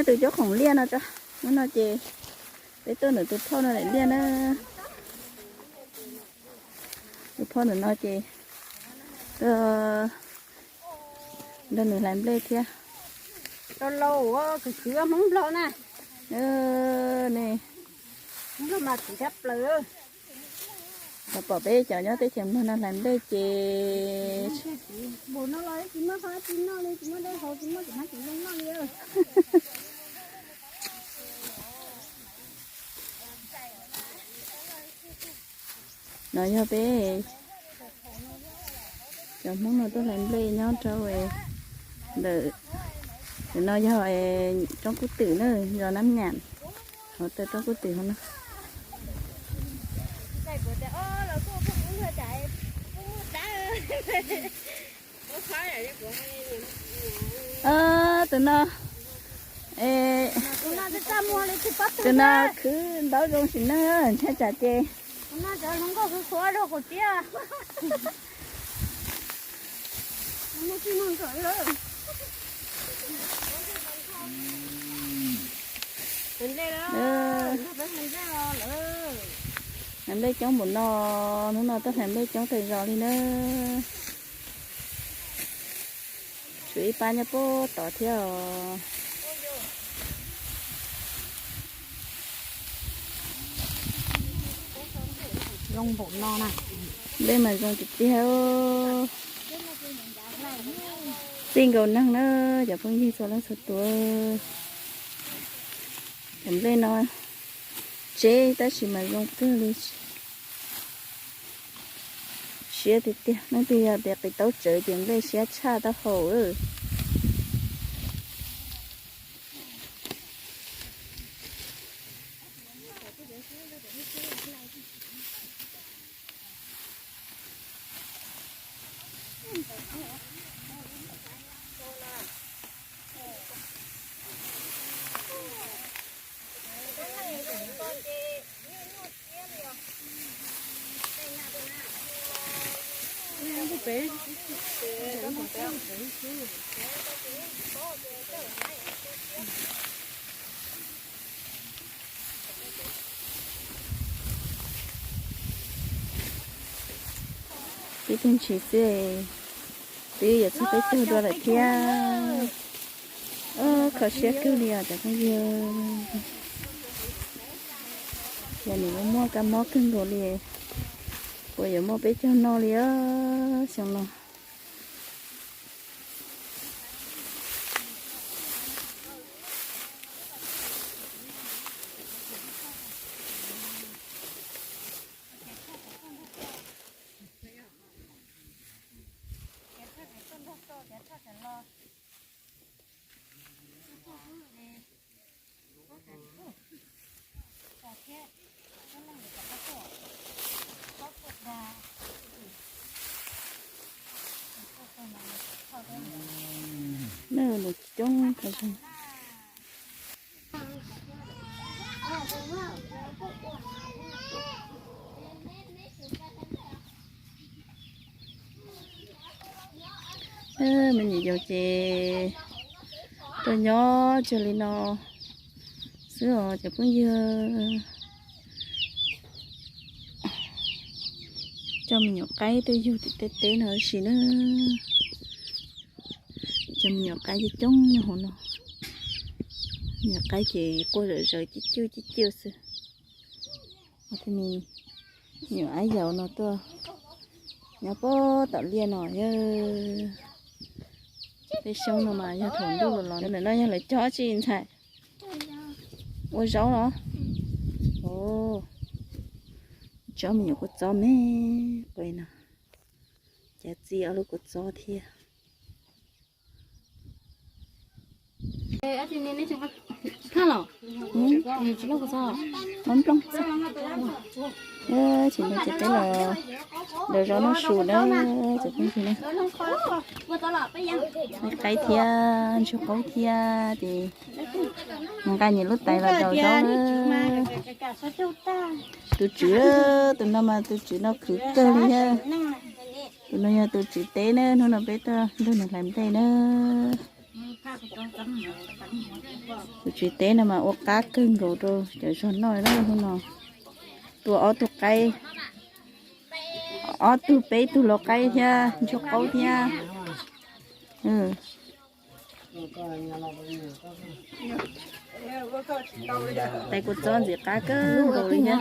Tus cov khoom liaj no tso, hnub no ces peb tuaj ntawm tus phauj no daim liaj na. Tus phauj ntawm no ces tuaj nrog nws hlais nplej thiab. Rau lauj, khwv khwv Hmoob Nplog na. Ne, Hmoob Nplog mas khwv tshaj plaws. Los pom peb cov nyob teb chaws Nplog no hlais nplej ces no yog peb cov Hmoob no tuaj hlais nplej nyob rau ntawm, ntawm no yog Roob Kub Twm na, zos Nab Nyam, hauv taw Roob Kub Twm hauv no. Tus no, tus no khwv ntaub zoo sim neej, ntshai tsam ces hlais nplej coob npaum no, hnub no tuaj hlais nplej coob tag zos li na. Tshuav ib pab nyob puag tod thiab os. Zoo npaum no na. Nplej mas zoo tiag tiag. Txij nkaus neeg na, cov phooj ywg txhua leej txhua tus. Cov nplej no tseb tab sis mas zoo kawg li. Siab tiag tiag, leej twg yog tias qis taub tsawv ces nplej siab tshaj taub hau. Tib tug ntshis xwb, twb yuav txog peb caug dua lawm thiab. Kho siab kawg li os cov phooj ywg. Yog nws muaj muaj kab mob kawg nkaus li, puas yuav muaj peb caug noj li os xyoo no. Nws coob tag zog. Me nyuam yaus ces tuaj nyob tsawg li no xwb os cov phooj ywg. Coj me nyuam qaib tuaj yug tim tej teb no tab sis na. Cov me nyuam qaib coob coob nyob hauv no. Me nyuam qaib ces quaj zawm zaws cib cuj cib cuj xwb. Ho tej me nyuam ab yaus no tuaj nyob puag tom liaj no. Tej xyoob no mas yog thaum ntuj los los. Ntawm no yog lawv cog dab tsi ntxhais? Ua zaub los? Tsob me nyuam kua txob me qe no. Cav txi ob lub kua txob thiab. Tsis nplooj. Tsis nplooj ces peb los daws zaub noj su na cov phooj ywg na. Qaib thiab ntsuag qaub thiab ces nqa nyias lub tais los daws zaub. Tus tswv, tus no mas tus tswv no khwv kawg li thiab. Tus no yog tus tswv teb na, hnub no peb tuaj nrog nws hlais nplej na. Kuv tsev teb no mas ua qab kawg nkaus rau cov zog noj na hnub no. Tua ob tug qaib, ob tug peb tug lau qaib thiab ntsuag qaub thiab. Tais kua txob ntxim qab kawg nkaus li thiab.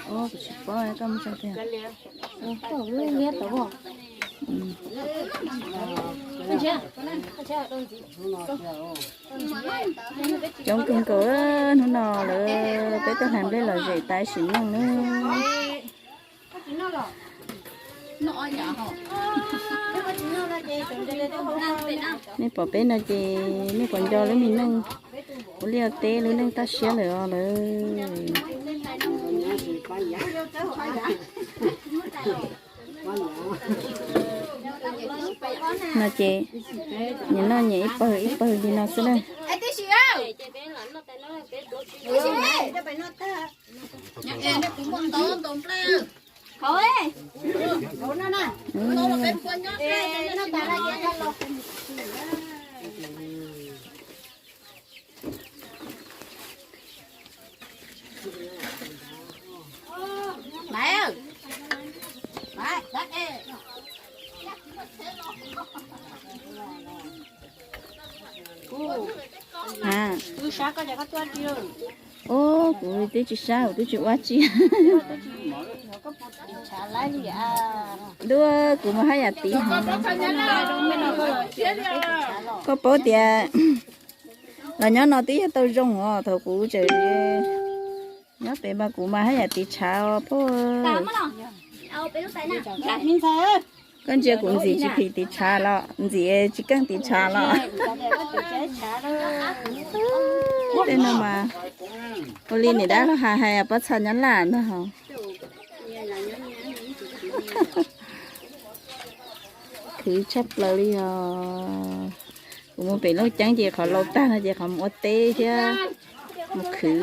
Kuv tsis paub koj mus tso tiag. Coob kawg nkaus hnub no lawv peb tuaj hlais nplej lom zem tas sim neej na. Nej pom peb no ces nej puas nco lub me neej ua liaj ua teb lub neej toj siab lawm os lawm. No ces nyias noj nyias ib pawg ib pawg li no xwb na. Ub, kuv twb tsis sab, kuv twb tsis ua tsi. Ntuj, kuv mas haj yam tiv heev. Koj paub tias los nyob no twb yog tau zoo os, thaum kuv tseem nyob pem mas kuv mas haj yam tiv tshav os phob. Koj ntsia kuv ntxim tsis phim tiv tshav los ntxim tsis keej tiv tshav los. Tej no mas ua li niam dab laug hais hais pob txha Nyab Laj ntag hos. Khwv tshaj plaws li os. Kuv mus pem Looj Ceeb ces qhov laus tag no ces qhov mus ua teb thiab mus khwv.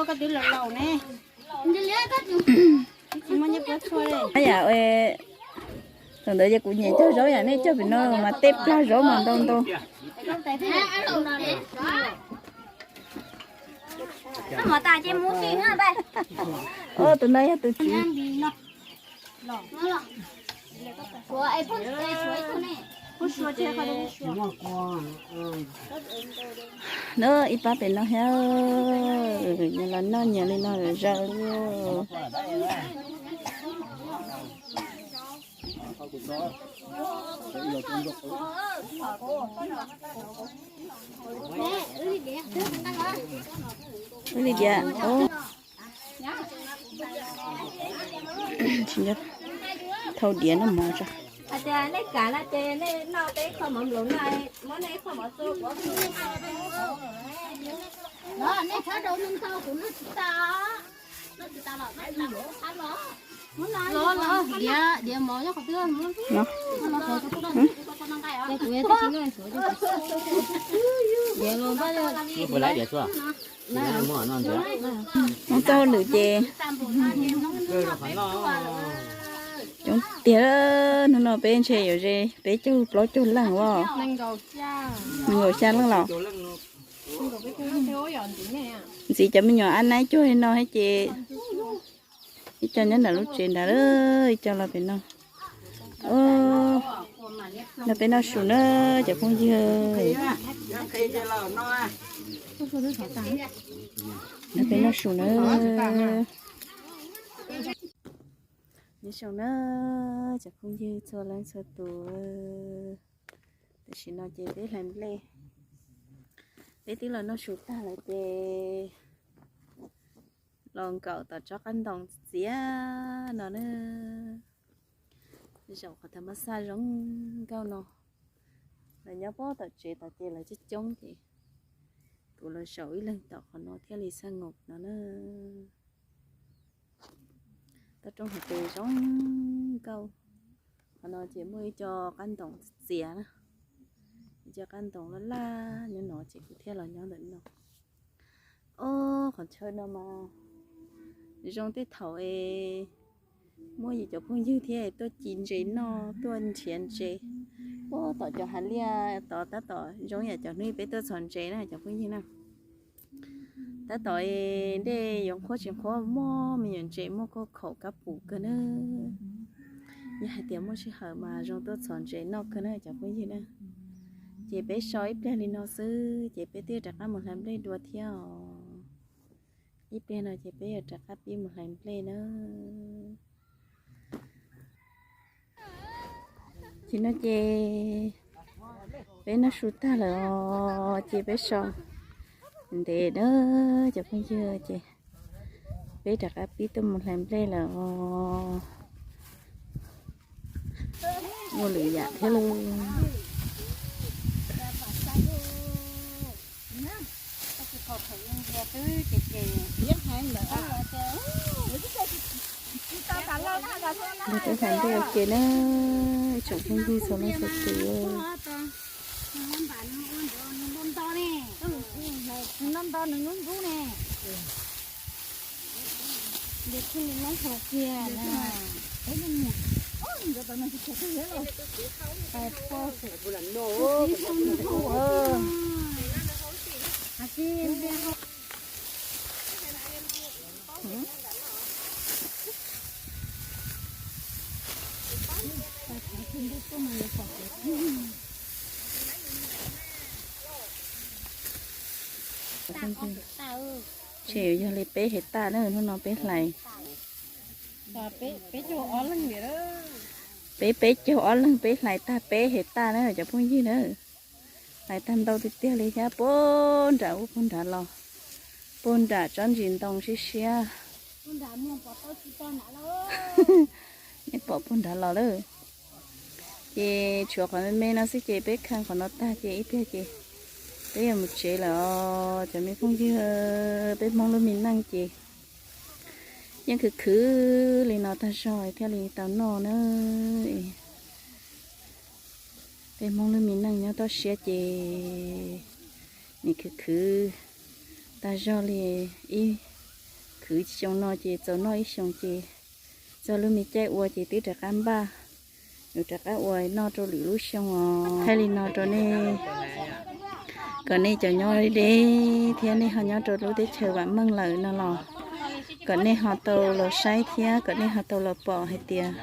Koj twb laus laus ne. Yam, thaum ntawd ces kuv nyiam cog zaub yam, nej cog pem no mas tej plag zaub mas ntau ntau. Tus no yog tus txiv. No ib pab pem no thiab, los noj nyias li no zaws li. Wb li diam, thau diav noj mov tso. Hais tias nej kam no ces nej noj peb qho mov nploos no, muab nej qho mov txua kuv. Nej txhob rau noj ntau, kuv noj tsis tas. Mus txog lwm ces coob tiag, hnub no peb ntshe yuav ze peb caug plaub caug leej os. Nees nkaum xya leej los. Ntxiv cov me nyuam ab naib cuag li no thiab ces ib co nyob nram lub tsev nrad, ib co los pem no. Los peb noj su na cov phooj ywg. Los peb noj su na. Nyob zoo na cov phooj ywg txhua leej txhua tus. Tam sim no ces peb hlais nplej, peb twb los noj su tag lawm ces los nkaum tom tsob qab ntoos txias no na. Zaum qhov tag mab xaj zoo nkauj no, lawv nyob puag tom tsev tod ces lawv coob coob ces kuv los zaum ib leeg tom qhov no thiaj li xaj ngoos no na. Toj roob hauv pes zoo nkauj, qhov no ces muaj ib co qab ntoos txias na. Cov qab ntoo laj laj nyob no ces kuv thiaj los nyob ntawm no. Ob qhov chaw no mas zoo tej thaum es muaj yus cov phooj ywg thiab tuaj ci ntses noj tuaj nrhiav ntses. Ua tom cov hav liaj tod tab tom zoo yam cov hnub peb tuaj txhos ntses na cov phooj ywg na. Tab tom dej yuav qhuav tsis qhuav muaj me nyuam ntses muaj khaub khaum kab pum kawg na. Yog hais tias muaj sij hawm mas zoo tuaj txhos ntses noj kawg na cov phooj ywg na. Ces peb so ib pliag li no xwb ces peb twb rov qab mus hlais nplej dua thiab os. Ib pliag no ces peb yuav rov qab pib mus hlais nplej na. Ces no ces peb noj su tag lawm os ces peb so ntev na cov phooj ywg ces peb rov qab pib tuaj mus hlais nplej lawm os. Muaj lwm yam thiab lauj. Nrog peb hlais nplej ua ke na, ib tsoom phooj ywg txhua leej txhua tus. Tseem yog li peb hais tag na, hnub no peb hlais, peb peb caug ob leeg peb hlais tag peb hais tag na cov phooj ywg na. Hlais tag ntau tiag tiag li thiab, puag nram ub puag nrad los, puag nram tsob ntsis ntoo siab siab. Nej pom puag nrad los lawm. Ces tshuav qhov me me no xwb ces peb kheej qhov no tag ces ib pliag ces peb yuav mus tsev lawm os cov me phooj ywg. Peb Hmoob lub me neej ces yeej khwv khwv li no tag zog thiaj li tau noj na. Peb Hmoob lub me neej nyob toj siab ces nim khwv khwv tag zog li, ib khwv xyoo no ces txaus noj ib xyoos ces txog lub me caij ua ces twb rov qab npaj, yuav rov qab ua noj rau lwm lub xyoo os. Thaij li no rau nej, kom nej cov nyob deb deb thiab nej ho nyob rau lub teb chaws vam meej lawm no los kom nej ho tau los saib thiab kom nej ho tau los pom hais tias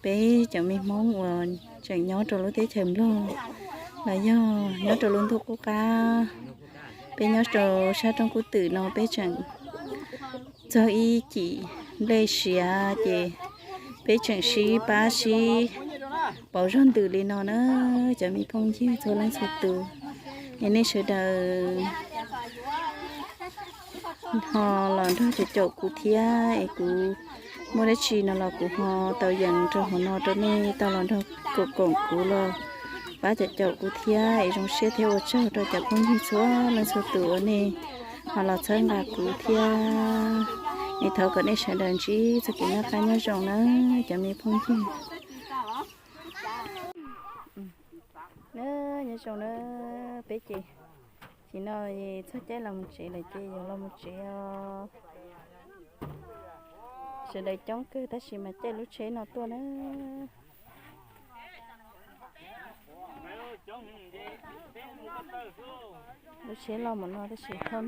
peb cov me Hmoob uas tseem nyob rau lub teb chaws Nplog los yog nyob rau lub ntuj qub qab, peb nyob rau sab roob kub twm no peb tseem txog ib cim nplej siav ces peb tseem sib pab sib pauv zog ntws li no na cov me phooj ywg txhua leej txhua tus. Es nej sawv daws ho los nrog caum caum kuv thiab es kuv muaj dab tsi no los kuv ho tau yees rau hauv no rau nej tau los nrog koom koom kuv los pab caum caum kuv thiab es zoo siab thiab ua tsaug rau cov phooj ywg txhua leej txhua tus uas nej ho los txhawb nqa kuv thiab. Es thov kom nej sawv daws ntsib txoj kev noj qab nyob zoo na cov me phooj ywg. Nyob zoo na, peb ces tsis no txog caij los mus tsev lawm ces yuav los mus tsev os. Sawv daws coob kawg tab sis mas caij lub tsheb no tuaj na. Lub tsheb loj mus no tab sis thauj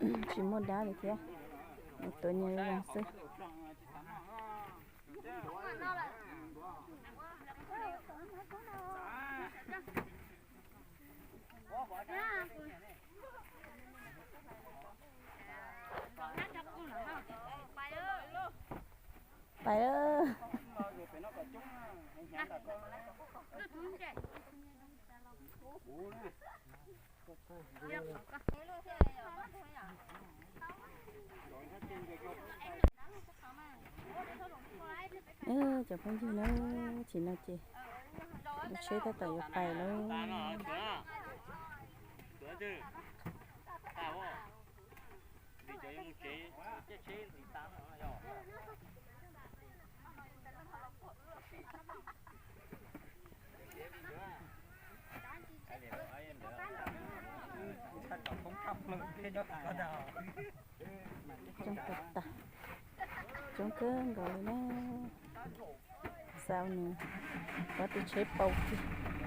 neeg tsis muaj dab li thiab, tuav nyias zoo xwb. Pais lawm. Cov phooj ywg na, tsis no ces lub tsheb tab tom yuav pais lawm. Coob kawg tas, coob kawg nkaus li na. Xav nws, kov tus tsheb paus kiag.